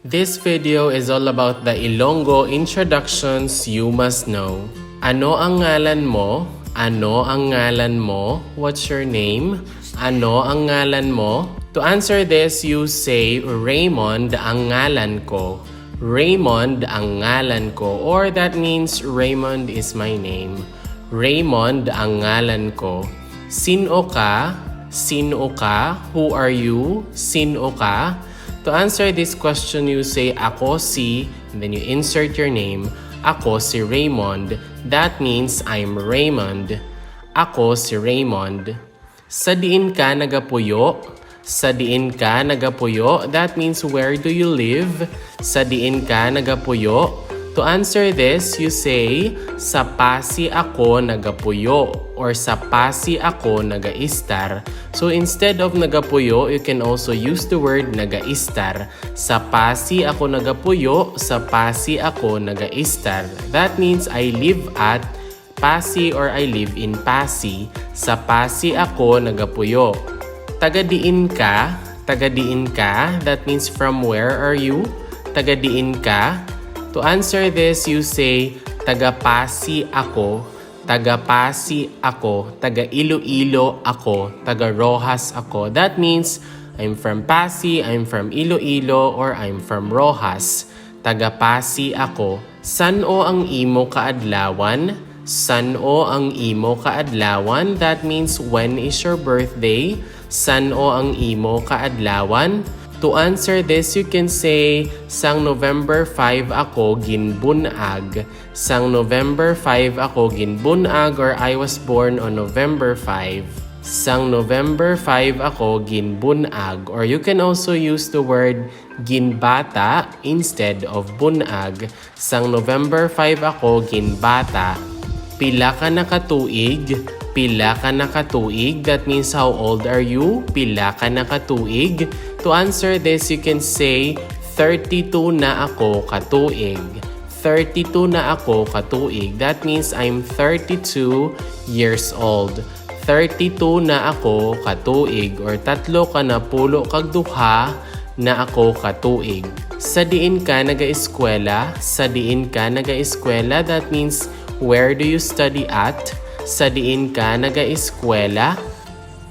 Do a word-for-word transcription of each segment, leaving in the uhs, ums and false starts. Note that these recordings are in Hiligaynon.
This video is all about the Ilonggo introductions you must know. Ano ang ngalan mo? Ano ang ngalan mo? What's your name? Ano ang ngalan mo? To answer this, you say, Raymond ang ngalan ko. Raymond ang ngalan ko, or that means Raymond is my name. Raymond ang ngalan ko. Sin-o ka? Sin-o ka? Who are you? Sin-o ka? To answer this question, you say, "Ako si," and then you insert your name. "Ako si Raymond." That means, "I'm Raymond." Ako si Raymond. Sa diin ka nagapuyo? Sa diin ka nagapuyo? That means, "Where do you live?" Sa diin ka nagapuyo? To answer this, you say, "Sa Pasi ako nagapuyo," or "Sa Pasi ako nagaistar." So instead of nagapuyo, you can also use the word nagaistar. "Sa Pasi ako nagapuyo, sa Pasi ako nagaistar." That means I live at Pasi or I live in Pasi. Sa Pasi ako nagapuyo. Taga diin ka? Taga diin ka? That means, "From where are you?" Taga diin ka? To answer this, you say, "Taga Pasi ako." "Taga Pasi ako." "Taga Iloilo ako." "Taga Roxas ako." That means, "I'm from Pasi, I'm from Iloilo, or I'm from Roxas." "Taga Pasi ako." "San-o ang imo kaadlawan?" "San-o ang imo kaadlawan?" That means, "When is your birthday?" "San-o ang imo kaadlawan?" To answer this, you can say, "Sang November five ako ginbun-ag." "Sang November five ako ginbun-ag," or "I was born on November five." "Sang November five ako ginbun-ag." Or you can also use the word ginbata instead of bun-ag. "Sang November five ako ginbata." "Pila ka na ka tuig?" "Pila ka na ka tuig?" That means, "How old are you?" "Pila ka na ka tuig?" To answer this, you can say, "Thirty-two na ako ka tuig." "Thirty-two na ako ka tuig." That means, "I'm thirty-two years old." "Thirty-two na ako ka tuig," or tatlo ka napulo kag duha na ako ka tuig. "Sa diin ka nagaeskwela?" "Sa diin ka nagaeskwela?" That means, "Where do you study at?" "Sa diin ka nagaeskwela?"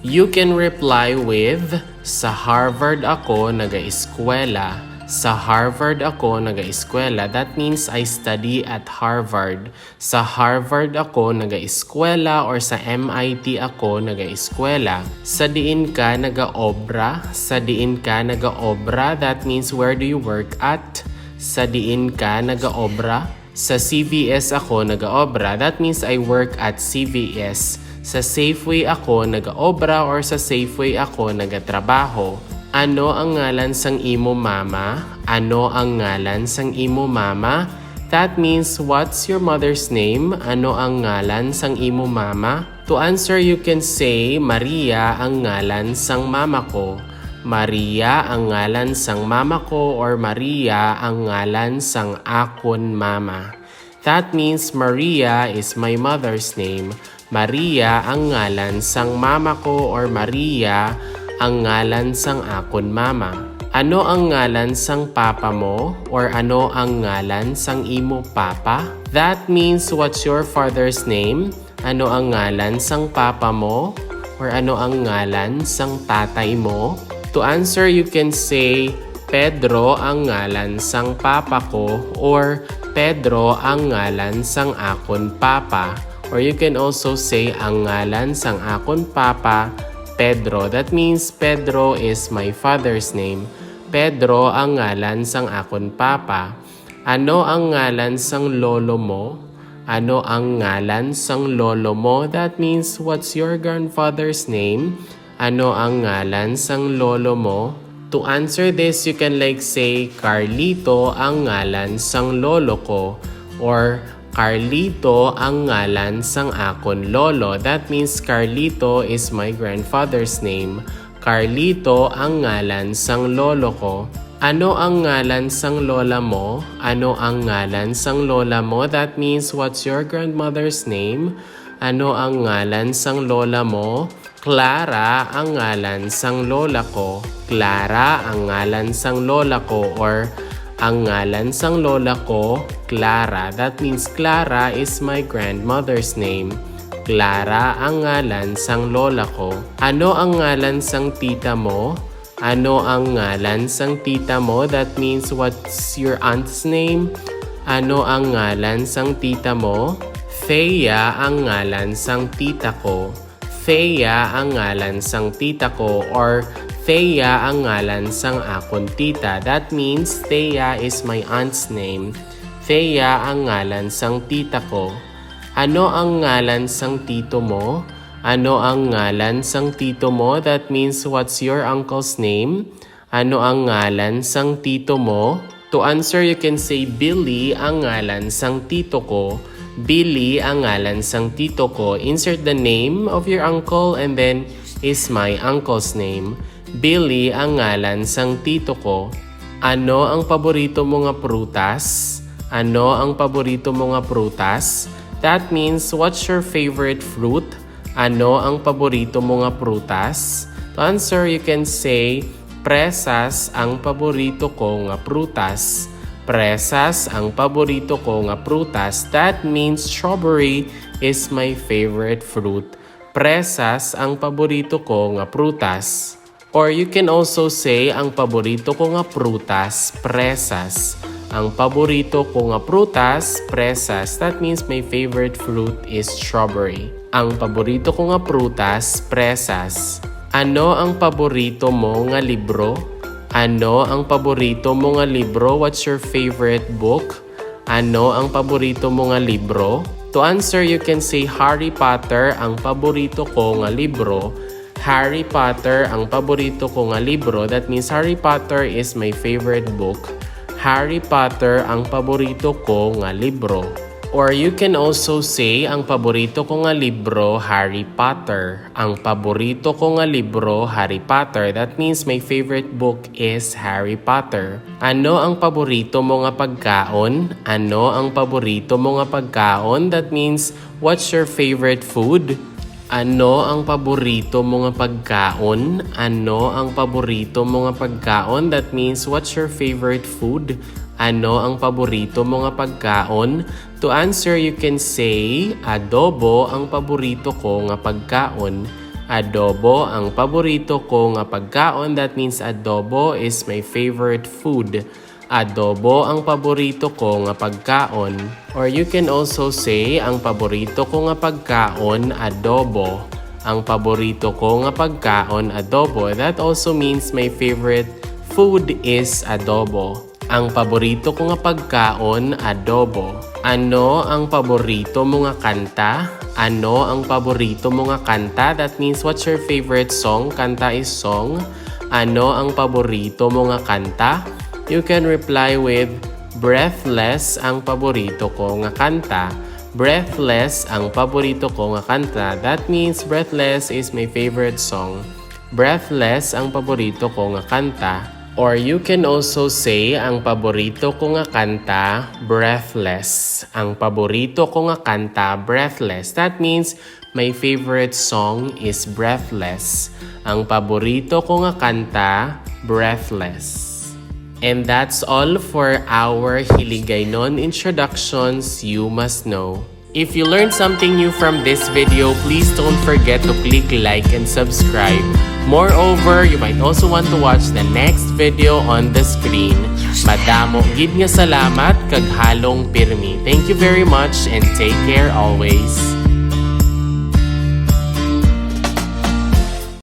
You can reply with, "Sa Harvard ako nagaeskwela." "Sa Harvard ako nagaeskwela." That means, "I study at Harvard." "Sa Harvard ako nagaeskwela," or "Sa M I T ako nagaeskwela." "Sa diin ka nagaobra?" "Sa diin ka nagaobra?" That means, "Where do you work at?" "Sa diin ka nagaobra?" "Sa C V S ako nagaobra." That means, "I work at C V S." "Sa Safeway ako nagaobra," or "Sa Safeway ako nagatrabaho." "Ano ang ngalan sang imo mama?" "Ano ang ngalan sang imo mama?" That means, "What's your mother's name?" "Ano ang ngalan sang imo mama?" To answer, you can say, "Maria ang ngalan sang mama ko." "Maria ang ngalan sang mama ko," or "Maria ang ngalan sang akon mama." That means, "Maria is my mother's name." "Maria ang ngalan sang mama ko," or "Maria ang ngalan sang akon mama." "Ano ang ngalan sang papa mo?" or "Ano ang ngalan sang imo papa?" That means, "What's your father's name?" "Ano ang ngalan sang papa mo?" or "Ano ang ngalan sang tatay mo?" To answer, you can say, "Pedro ang ngalan sang papa ko," or "Pedro ang ngalan sang akon papa." Or you can also say, "Ang ngalan sang akon papa, Pedro." That means, "Pedro is my father's name." "Pedro ang ngalan sang akon papa." "Ano ang ngalan sang lolo mo?" "Ano ang ngalan sang lolo mo?" That means, "What's your grandfather's name?" "Ano ang ngalan sang lolo mo?" To answer this, you can, like, say, "Carlito ang ngalan sang lolo ko," or "Carlito ang ngalan sang akon lolo." That means, "Carlito is my grandfather's name." "Carlito ang ngalan sang lolo ko." "Ano ang ngalan sang lola mo?" "Ano ang ngalan sang lola mo?" That means, "What's your grandmother's name?" "Ano ang ngalan sang lola mo?" "Clara ang ngalan sang lola ko." "Clara ang ngalan sang lola ko," or Ang ngalan sang lola ko, Clara. That means Clara is my grandmother's name. Clara ang ngalan sang lola ko. Ano ang ngalan sang tita mo? Ano ang ngalan sang tita mo? That means, what's your aunt's name? Ano ang ngalan sang tita mo? Thea ang ngalan sang tita ko. Thea ang ngalan sang tita ko, or Thea ang ngalan sang akon tita. That means Thea is my aunt's name. Thea ang ngalan sang tita ko. Ano ang ngalan sang tito mo? Ano ang ngalan sang tito mo? That means, what's your uncle's name? Ano ang ngalan sang tito mo? To answer, you can say, Billy ang ngalan sang tito ko. Billy ang ngalan sang tito ko. Insert the name of your uncle and then is my uncle's name. Billy ang ngalan sang tito ko. Ano ang paborito mo nga prutas? Ano ang paborito mo nga prutas? That means, what's your favorite fruit? Ano ang paborito mo nga prutas? To answer, you can say, presas ang paborito ko nga prutas. Presas ang paborito ko nga prutas. That means strawberry is my favorite fruit. Presas ang paborito ko nga prutas. Or you can also say, ang paborito ko nga prutas, presas. Ang paborito ko nga prutas, presas. That means my favorite fruit is strawberry. Ang paborito ko nga prutas, presas. Ano ang paborito mo nga libro? Ano ang paborito mo nga libro? What's your favorite book? Ano ang paborito mo nga libro? To answer, you can say, Harry Potter ang paborito ko nga libro. Harry Potter ang paborito ko nga libro. That means Harry Potter is my favorite book. Harry Potter ang paborito ko nga libro. Or you can also say, ang paborito ko nga libro, Harry Potter. Ang paborito ko nga libro, Harry Potter. That means my favorite book is Harry Potter. Ano ang paborito mo nga pagkaon? Ano ang paborito mo nga pagkaon? That means, what's your favorite food? Ano ang paborito mo nga pagkaon? Ano ang paborito mo nga pagkaon? That means, what's your favorite food? Ano ang paborito mo nga pagkaon? To answer, you can say, adobo ang paborito ko nga pagkaon. Adobo ang paborito ko nga pagkaon. That means adobo is my favorite food. Adobo ang paborito ko nga pagkaon. Or you can also say, ang paborito ko nga pagkaon, adobo. Ang paborito ko nga pagkaon, adobo. That also means my favorite food is adobo. Ang paborito ko nga pagkaon, adobo. Ano ang paborito mo nga kanta? Ano ang paborito mo nga kanta? That means, what's your favorite song? Kanta is song. Ano ang paborito mo nga kanta? You can reply with, Breathless ang paborito ko nga kanta. Breathless ang paborito ko nga kanta. That means, Breathless is my favorite song. Breathless ang paborito ko nga kanta. Or you can also say, ang paborito ko nga kanta, Breathless. Ang paborito ko nga kanta, Breathless. That means, my favorite song is Breathless. Ang paborito ko nga kanta, Breathless. And that's all for our Hiligaynon introductions you must know. If you learned something new from this video, please don't forget to click like and subscribe. Moreover, you might also want to watch the next video on the screen. Madamo gid nga salamat kag halong pirmi. Thank you very much and take care always.